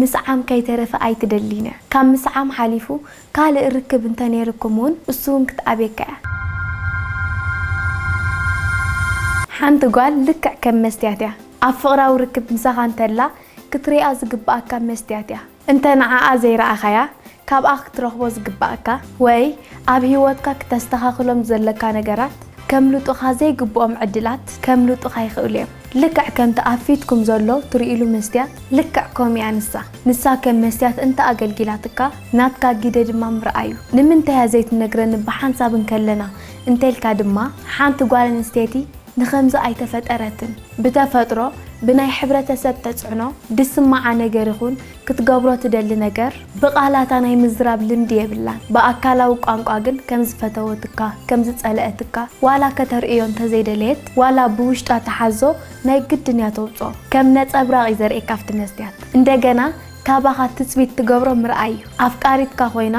ምስዓም ከይተረፈ ኣይትደልይን እያ። ካብ ምስዓም ሓሊፉ ካልእ ርክብ እንተ ነይርኩም እውን እሱ እውን ክትኣብየካ እያ። ሓንቲ ጓል ልክዕ ከም መስትያት እያ። ኣብ ፍቕራዊ ርክብ ምሳኻ እንተላ ክትሪኣ ዝግብኣካ መስትያት እያ። እንተ ንዓኣ ዘይረኣኻያ፣ ካብኣ ክትረኽቦ ዝግባኣካ ወይ ኣብ ህይወትካ ክተስተኻኽሎም ዘለካ ነገራት፣ ከምልጡኻ ዘይግብኦም ዕድላት ከምልጡኻ ይኽእሉ እዮም። ልክዕ ከምቲ ኣብ ፊትኩም ዘሎ ትርእይሉ መስትያት፣ ልክዕ ከምኡ እያ ንሳ። ንሳ ከም መስትያት እንተ ኣገልጊላትካ፣ ናትካ ግደ ድማ ምርኣዩ። ንምንታይ እያ ዘይትነግረኒ ብሓንሳብ እንከለና እንተልካ ድማ፣ ሓንቲ ጓል ኣንስተይቲ ንኸምዚ ኣይተፈጠረትን። ብተፈጥሮ ብናይ ሕብረተሰብ ተጽዕኖ ድስምዓ ነገር ይኹን ክትገብሮ ትደሊ ነገር ብቓላታ ናይ ምዝራብ ልምዲ የብላን። ብኣካላዊ ቋንቋ ግን ከም ዝፈተወትካ፣ ከም ዝጸለአትካ ዋላ ከተርእዮ እንተዘይደለየት ዋላ ብውሽጣ ትሓዞ ናይ ግድን እያ ተውጽኦ። ከም ነጸብራቕ እዩ ዘርእየካ ኣብቲ መስትያት። እንደገና ካባኻ ትጽቢት ትገብሮ ምርኣይ እዩ። ኣፍቃሪትካ ኮይና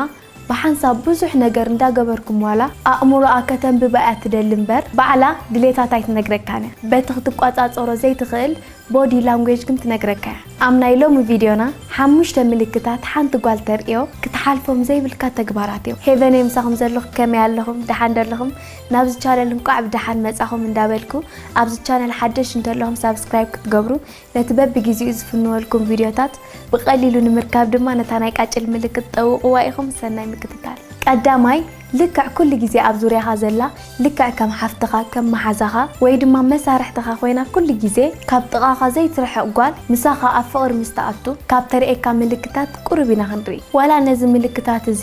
ብሓንሳብ ብዙሕ ነገር እንዳገበርኩም ዋላ ኣእምሮኣ ከተንብባ እያ ትደሊ እምበር ባዕላ ድሌታት ኣይትነግረካን እያ። በቲ ክትቋጻጸሮ ዘይትኽእል ቦዲ ላንጉጅ ግን ትነግረካ እያ። ኣብ ናይ ሎሚ ቪድዮና ሓሙሽተ ምልክታት ሓንቲ ጓል ተርእዮ ክትሓልፎም ዘይብልካ ተግባራት እዮም። ሄቨነይ ምሳኹም ዘለኹ ከመይ ኣለኹም? ደሓን ዶ ኣለኹም? ናብዚ ቻነል እንቋዕ ብደሓን መጻኹም እንዳበልኩ ኣብዚ ቻነል ሓደሽ እንተለኹም ሳብስክራይብ ክትገብሩ ነቲ በብግዜኡ ዝፍንወልኩም ቪድዮታት ብቐሊሉ ንምርካብ ድማ ነታ ናይ ቃጭል ምልክት ጠውቕዋ ኢኹም። ሰናይ ምክትታል። ቀዳማይ፣ ልክዕ ኩሉ ግዜ ኣብ ዙርያኻ ዘላ፣ ልክዕ ከም ሓፍትኻ፣ ከም መሓዛኻ፣ ወይ ድማ መሳርሕትኻ ኮይና ኩሉ ግዜ ካብ ጥቓኻ ዘይትርሕቕ ጓል ምሳኻ ኣብ ፍቕሪ ምስ ትኣቱ ካብ ተርእየካ ምልክታት ቁሩብ ኢና ክንርኢ። ዋላ ነዚ ምልክታት እዚ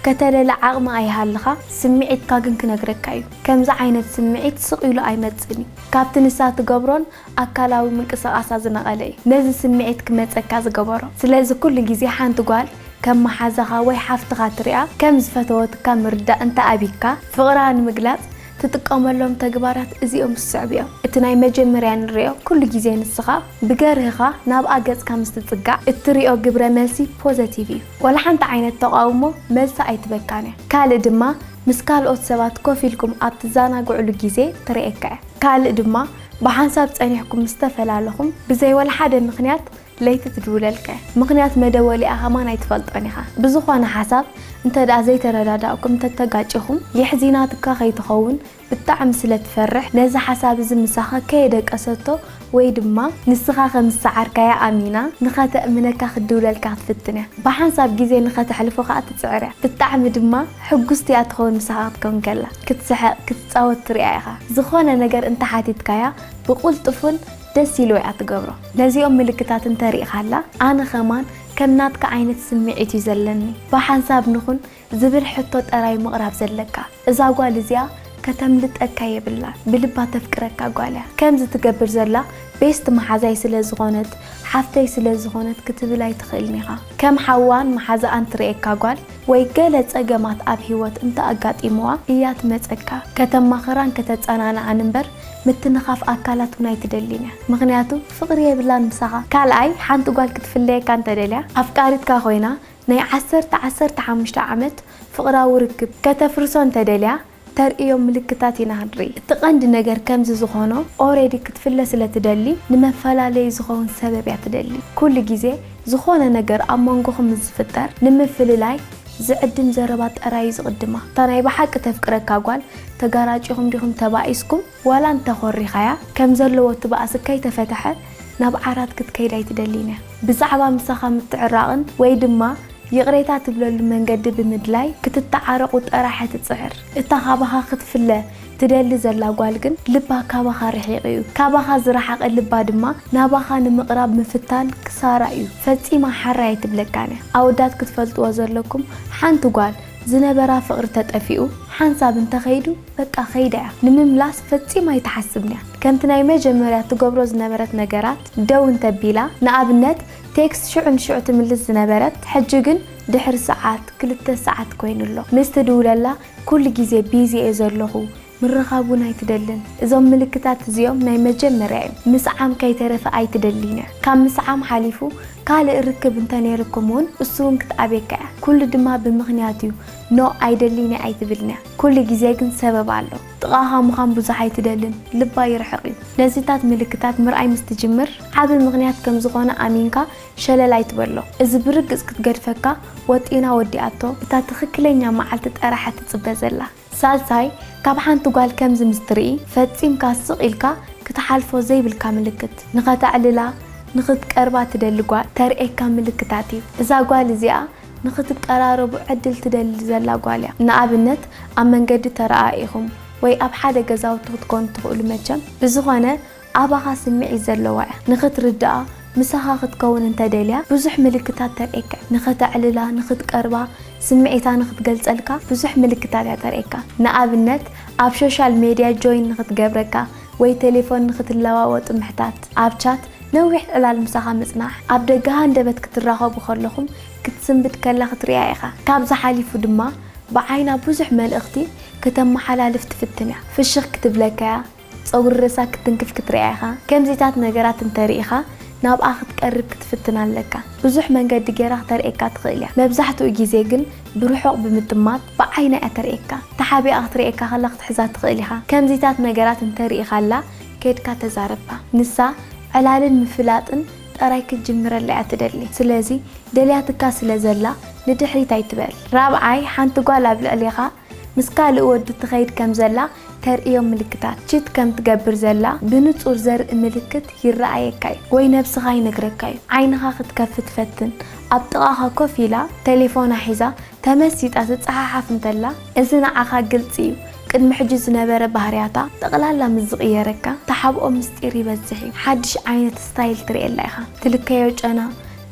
ከተለለ ዓቕሚ ኣይሃልኻ፣ ስምዒትካ ግን ክነግረካ እዩ። ከምዚ ዓይነት ስምዒት ስቕ ኢሉ ኣይመጽእን እዩ። ካብቲ ንሳ ትገብሮን ኣካላዊ ምንቅስቓሳ ዝነቐለ እዩ ነዚ ስምዒት ክመጸካ ዝገበሮ። ስለዚ ኩሉ ግዜ ሓንቲ ጓል ከም መሓዛኻ ወይ ሓፍትኻ ትሪኣ ከም ዝፈተወትካ ምርዳእ እንተ ኣቢካ፣ ፍቕራ ንምግላጽ ትጥቀመሎም ተግባራት እዚኦም ዝስዕቡ እዮም። እቲ ናይ መጀመርያ ንሪኦ፣ ኩሉ ግዜ ንስኻ ብገርህኻ ናብኣ ገጽካ ምስ ትጽጋዕ እትሪኦ ግብረ መልሲ ፖዘቲቭ እዩ። ዋላ ሓንቲ ዓይነት ተቓውሞ መልሲ ኣይትበካን እያ። ካልእ ድማ ምስ ካልኦት ሰባት ኮፍ ኢልኩም ኣብ ትዘናግዕሉ ግዜ ትርእየካ እያ። ካልእ ድማ ብሓንሳብ ጸኒሕኩም ምስ ተፈላለኹም ብዘይ ዋላ ሓደ ምኽንያት ለይቲ ትድውለልካ እያ። ምኽንያት መደወሊኣ ከማን ኣይትፈልጦን ኢኻ። ብዝኾነ ሓሳብ እንተ ደኣ ዘይተረዳዳእኩም፣ እንተ ተጋጭኹም፣ የሕዚናትካ ከይትኸውን ብጣዕሚ ስለ ትፈርሕ፣ ነዚ ሓሳብ እዚ ምሳኻ ከየደቀሰቶ ወይ ድማ ንስኻ ከም ዝሰዓርካያ ኣሚና ንኸተእምነካ ክትድውለልካ ክትፍትን እያ። ብሓንሳብ ግዜ ንኸተሕልፎ ከኣ ትጽዕር እያ። ብጣዕሚ ድማ ሕጉስቲ እያ ትኸውን ምሳኻ ክትከውን ከላ። ክትስሕቕ፣ ክትጻወት ትርእያ ኢኻ። ዝኾነ ነገር እንተ ሓቲትካያ ብቕልጡፍን ደስ ኢልዋ እያ ትገብሮ። ነዚኦም ምልክታት እንተ ርኢኻላ፣ ኣነ ኸማን ከም ናትካ ዓይነት ስምዒት እዩ ዘለኒ። ብሓንሳብ ንኹን ዝብል ሕቶ ጥራይ ምቕራብ ዘለካ። እዛ ጓል እዚኣ ከተምልጠካ የብላን። ብልባ ተፍቅረካ ጓል እያ። ከምዚ ትገብር ዘላ ቤስት መሓዛይ ስለ ዝኾነት፣ ሓፍተይ ስለ ዝኾነት ክትብል ኣይትኽእልን ኢኻ። ከም ሓዋን መሓዛኣን ትርእየካ ጓል ወይ ገለ ጸገማት ኣብ ህይወት እንተ ኣጋጢምዋ እያ ትመጸካ። ከተማኽራን ከተጸናንዓን እምበር ምትንኻፍ ኣካላት እውን ኣይትደልን እያ። ምኽንያቱ ፍቕሪ የብላን ምሳኻ። ካልኣይ፣ ሓንቲ ጓል ክትፍለየካ እንተ ደልያ፣ ኣፍቃሪትካ ኮይና ናይ ዓሰርተ ዓሰርተ ሓሙሽተ ዓመት ፍቕራዊ ርክብ ከተፍርሶ እንተ ደልያ፣ ተርእዮ ምልክታት ኢና ክንርኢ። እቲ ቀንዲ ነገር ከምዚ ዝኾኖ ኦሬዲ ክትፍለ ስለ ትደሊ ንመፈላለዪ ዝኸውን ሰበብ እያ ትደሊ። ኩሉ ግዜ ዝኾነ ነገር ኣብ መንጎኹም ምስ ዝፍጠር ንምፍልላይ ዝዕድም ዘረባ ጥራይ እዩ ዝቕድማ። እታ ናይ ብሓቂ ተፍቅረካ ጓል ተጋራጪኹም ዲኹም ተባኢስኩም ዋላ እንተኾሪኻያ ከም ዘለዎ እቲ ባእሲ ከይተፈትሐ ናብ ዓራት ክትከይድ ኣይትደልን እያ። ብዛዕባ ምሳኻ ምትዕራቕን ወይ ድማ ይቕሬታ ትብለሉ መንገዲ ብምድላይ ክትተዓረቑ ጥራሕ እያ ትጽዕር። እታ ካባኻ ክትፍለ ትደሊ ዘላ ጓል ግን ልባ ካባኻ ርሒቑ እዩ። ካባኻ ዝረሓቐ ልባ ድማ ናባኻ ንምቕራብ ምፍታን ክሳራ እዩ። ፈጺማ ሓራይ ኣይትብለካን እያ። ኣወዳት ክትፈልጥዎ ዘለኩም፣ ሓንቲ ጓል ዝነበራ ፍቕሪ ተጠፊኡ ሓንሳብ እንተኸይዱ በቃ ከይዳ እያ። ንምምላስ ፈጺማ ኣይትሓስብን እያ። ከምቲ ናይ መጀመርያ ትገብሮ ዝነበረት ነገራት ደው እንተቢላ፣ ንኣብነት ቴክስት ሽዑ ንሽዑ ትምልስ ዝነበረት፣ ሕጂ ግን ድሕሪ ሰዓት፣ ክልተ ሰዓት ኮይኑ ኣሎ። ምስ ትድውለላ ኩሉ ግዜ ቢዚ እየ ዘለኹ፣ ምርኻብ እውን ኣይትደልን። እዞም ምልክታት እዚኦም ናይ መጀመርያ እዮም። ምስዓም ከይተረፈ ኣይትደልይን እያ። ካብ ምስዓም ሓሊፉ ካልእ ርክብ እንተ ነይርኩም እውን እሱ እውን ክትኣብየካ እያ። ኩሉ ድማ ብምኽንያት እዩ። ኖ ኣይደልይን እየ ኣይትብልን እያ። ኩሉ ግዜ ግን ሰበብ ኣሎ። ጥቓኻ ምዃን ብዙሕ ኣይትደልን፣ ልባ ይርሕቕ እዩ። ነዚታት ምልክታት ምርኣይ ምስ ትጅምር፣ ዓቢ ምኽንያት ከም ዝኾነ ኣሚንካ ሸለል ኣይትበሎ። እዚ ብርግጽ ክትገድፈካ ወጢና ወዲኣቶ፣ እታ ትኽክለኛ መዓልቲ ጥራሓ ትጽበ ዘላ። ሳልሳይ፣ ካብ ሓንቲ ጓል ከምዚ ምስ ትርኢ፣ ፈጺምካ ስቕ ኢልካ ክትሓልፎ ዘይብልካ ምልክት። ንኸተዕልላ፣ ንኽትቀርባ ትደሊ ጓል ተርእየካ ምልክታት እዩ። እዛ ጓል እዚኣ ንኽትቀራረቡ ዕድል ትደሊ ዘላ ጓል እያ። ንኣብነት፣ ኣብ መንገዲ ተረኣኢኹም ወይ ኣብ ሓደ ገዛውቲ ክትኮኑ ትኽእሉ መቸም። ብዝኾነ፣ ኣባኻ ስምዒት ዘለዋ እያ። ንኽትርድኣ፣ ምሳኻ ክትከውን እንተደልያ፣ ብዙሕ ምልክታት ተርእየካ። ንኸተዕልላ፣ ንኽትቀርባ፣ ስምዒታ ንኽትገልጸልካ፣ ብዙሕ ምልክታት እያ ተርእየካ። ንኣብነት፣ ኣብ ሶሻል ሜድያ ጆይን ንኽትገብረካ ወይ ቴሌፎን ንኽትለዋወጡ ምሕታት። ኣብ ቻት ነዊሕ ዕላል ምሳኻ ምጽናሕ። ኣብ ደገ ሃንደበት ክትራኸቡ ከለኹም ክትስንብድ ከላ ክትርእያ ኢኻ። ካብዚ ሓሊፉ ድማ ብዓይና ብዙሕ መልእኽቲ ከተመሓላልፍ ትፍትን እያ። ፍሽኽ ክትብለካ እያ። ጸጉሪ ርእሳ ክትንክፍ ክትርእያ ኢኻ። ከምዚታት ነገራት እንተርኢኻ ናብኣ ክትቀርብ ክትፍትን ኣለካ። ብዙሕ መንገዲ ጌራ ክተርእየካ ትኽእል እያ። መብዛሕትኡ ግዜ ግን ብርሑቕ ብምጥማት ብዓይና እያ ተርእየካ። ተሓቢኣ ክትርእየካ ከላ ክትሕዛ ትኽእል ኢኻ። ከምዚታት ነገራት እንተርኢኻላ ኬድካ ተዛረባ። ንሳ ዕላልን ምፍላጥን ጥራይ ክትጅምረላ እያ ትደሊ። ስለዚ ደልያትካ ስለ ዘላ ንድሕሪት ኣይትበል። ራብዓይ፣ ሓንቲ ጓል ኣብ ልዕሌኻ ምስ ካልእ ወዲ ትኸይድ ከም ዘላ ተርእዮ ምልክታት። ቺት ከም ትገብር ዘላ ብንጹር ዘርኢ ምልክት ይረኣየካ እዩ ወይ ነብስኻ ይነግረካ እዩ። ዓይንኻ ክትከፍት ፈትን። ኣብ ጥቓኻ ኮፍ ኢላ ቴሌፎና ሒዛ ተመሲጣ ትጸሓሓፍ እንተላ፣ እዚ ንዓኻ ግልጺ እዩ። ቅድሚ ሕጂ ዝነበረ ባህርያታ ጠቕላላ ምስ ዝቕየረካ፣ ተሓብኦ ምስጢር ይበዝሕ እዩ። ሓድሽ ዓይነት ስታይል ትርእየላ ኢኻ። ትልከዮ ጨና፣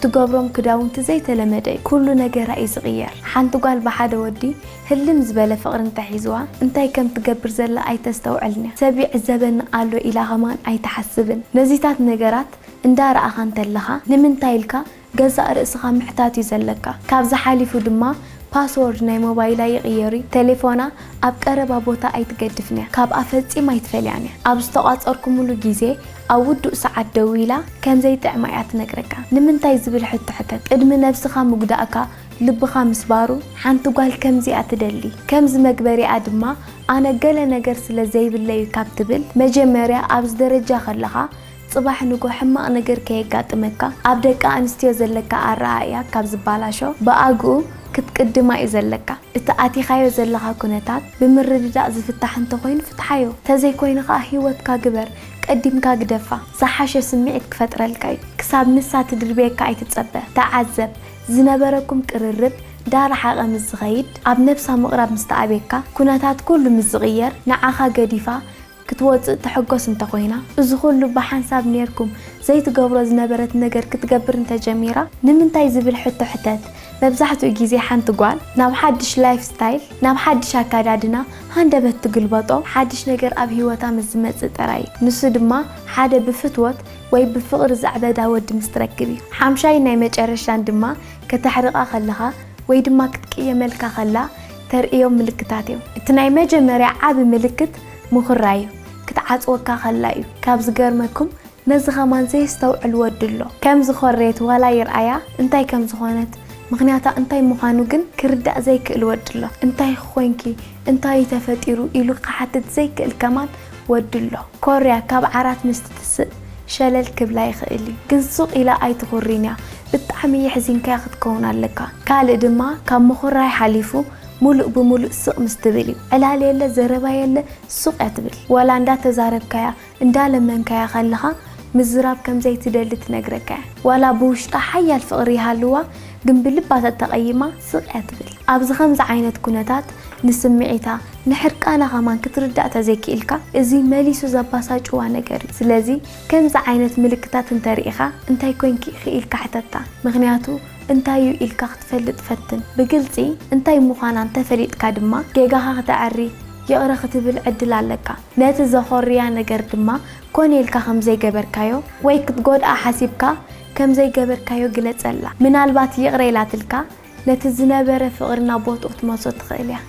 ትገብሮም ክዳውንቲ ዘይተለመደ እዩ። ኩሉ ነገራ እዩ ዝቕየር። ሓንቲ ጓል ብሓደ ወዲ ህልም ዝበለ ፍቕሪ እንተሒዝዋ፣ እንታይ ከም ትገብር ዘላ ኣይተስተውዕልን እያ። ሰብ ይዕዘበኒ ኣሎ ኢላ ኸማን ኣይትሓስብን። ነዚታት ነገራት እንዳረኣኻ እንተለኻ፣ ንምንታይ ኢልካ ገዛእ ርእስኻ ምሕታት እዩ ዘለካ። ካብዚ ሓሊፉ ድማ ፓስወርድ ናይ ሞባይላ ይቕየር እዩ። ቴሌፎና ኣብ ቀረባ ቦታ ኣይትገድፍን እያ። ካብኣ ፈጺማ ኣይትፈልያን እያ። ኣብ ዝተቋጸርኩምሉ ግዜ ኣብ ውዱእ ሰዓት ደዊላ ከም ዘይጥዕማ እያ ትነግረካ። ንምንታይ ዝብል ሕቶ ሕተት። ቅድሚ ነብስኻ ምጉዳእካ ልብኻ ምስባሩ፣ ሓንቲ ጓል ከምዚኣ ትደሊ። ከምዚ መግበሪኣ ድማ ኣነ ገለ ነገር ስለ ዘይብለይ እዩ ካብ ትብል፣ መጀመርያ ኣብዚ ደረጃ ከለኻ ጽባሕ ንግሆ ሕማቕ ነገር ከየጋጥመካ፣ ኣብ ደቂ ኣንስትዮ ዘለካ ኣረኣእያ ካብ ዝባላሾ፣ ብኣግኡ ክትቅድማ እዩ ዘለካ። እቲ ኣቲኻዮ ዘለኻ ኩነታት ብምርድዳእ ዝፍታሕ እንተኾይኑ ፍትሓዮ። ተዘይኮይኑ ከኣ ህይወትካ ግበር፣ ቀዲምካ ግደፋ። ዝሓሸ ስምዒት ክፈጥረልካ እዩ። ክሳብ ንሳ ትድርብየካ ኣይትጸበ። ተዓዘብ። ዝነበረኩም ቅርርብ ዳረሓቐ ምስ ዝኸይድ፣ ኣብ ነብሳ ምቕራብ ምስ ተኣብየካ፣ ኩነታት ኩሉ ምስ ዝቕየር፣ ንዓኻ ገዲፋ ክትወጽእ ትሕጎስ እንተኾይና፣ እዚ ኩሉ ብሓንሳብ ኔርኩም ዘይትገብሮ ዝነበረት ነገር ክትገብር እንተጀሚራ፣ ንምንታይ ዝብል ሕቶ ሕተት። መብዛሕትኡ ግዜ ሓንቲ ጓል ናብ ሓድሽ ላይፍ ስታይል፣ ናብ ሓድሽ ኣካዳድና ሃንደበት ትግልበጦ፣ ሓድሽ ነገር ኣብ ህይወታ ምስ ዝመጽእ ጥራይ እዩ። ንሱ ድማ ሓደ ብፍትወት ወይ ብፍቕሪ ዘዕበዳ ወዲ ምስ ትረክብ እዩ። ሓምሻይ ናይ መጨረሻን ድማ ከተሕርቓ ከለኻ ወይ ድማ ክትቅየመልካ ከላ ተርእዮም ምልክታት እዮም። እቲ ናይ መጀመርያ ዓቢ ምልክት ምኹራይ እዩ። ክትዓጽወካ ከላ እዩ። ካብ ዝገርመኩም ነዚ ኸማን ዘየስተውዕል ወዲ ኣሎ። ከም ዝኾረየት ዋላ ይርኣያ እንታይ ከም ዝኾነት፣ ምኽንያታ እንታይ ምዃኑ ግን ክርዳእ ዘይክእል ወዲ ኣሎ። እንታይ ኾንኪ፣ እንታይ እዩ ተፈጢሩ ኢሉ ክሓትት ዘይክእል ከማን ወዲ ኣሎ። ኮርያ ካብ ዓራት ምስ ትትስእ ሸለል ክብላ ይኽእል እዩ። ግን ሱቕ ኢላ ኣይትኹሪን እያ። ብጣዕሚ የሕዚንካያ ክትከውን ኣለካ። ካልእ ድማ ካብ ምኹራይ ሓሊፉ ሙሉእ ብሙሉእ ስቕ ምስ ትብል እዩ። ዕላል የለ፣ ዘረባ የለ፣ ሱቕ እያ ትብል። ዋላ እንዳተዛረብካያ እንዳለመንካያ ከለኻ ምዝራብ ከም ዘይትደሊ ትነግረካ እያ። ዋላ ብውሽጣ ሓያል ፍቕሪ ይሃልዋ፣ ግን ብልባ ተተቐይማ ስቕ እያ ትብል። ኣብዚ ከምዚ ዓይነት ኩነታት ንስምዒታ፣ ንሕርቃና ኸማን ክትርዳእ ተዘይክኢልካ፣ እዚ መሊሱ ዘባሳጭዋ ነገር እዩ። ስለዚ ከምዚ ዓይነት ምልክታት እንተርኢኻ፣ እንታይ ኮንኪ ኢኺ ኢልካ ሕተታ። ምኽንያቱ እንታይ እዩ ኢልካ ክትፈልጥ ፈትን። ብግልጺ እንታይ ምዃና እንተፈሊጥካ ድማ፣ ጌጋኻ ክተዐሪ፣ ይቕረ ክትብል ዕድል ኣለካ። ነቲ ዘኾርያ ነገር ድማ ኮነ ኢልካ ከም ዘይገበርካዮ ወይ ክትጎድኣ ሓሲብካ ከም ዘይገበርካዮ ግለጸላ። ምናልባት ይቕረ ኢላትልካ ነቲ ዝነበረ ፍቕሪ ናብ ቦትኡ ክትመልሶ ትኽእል እያ።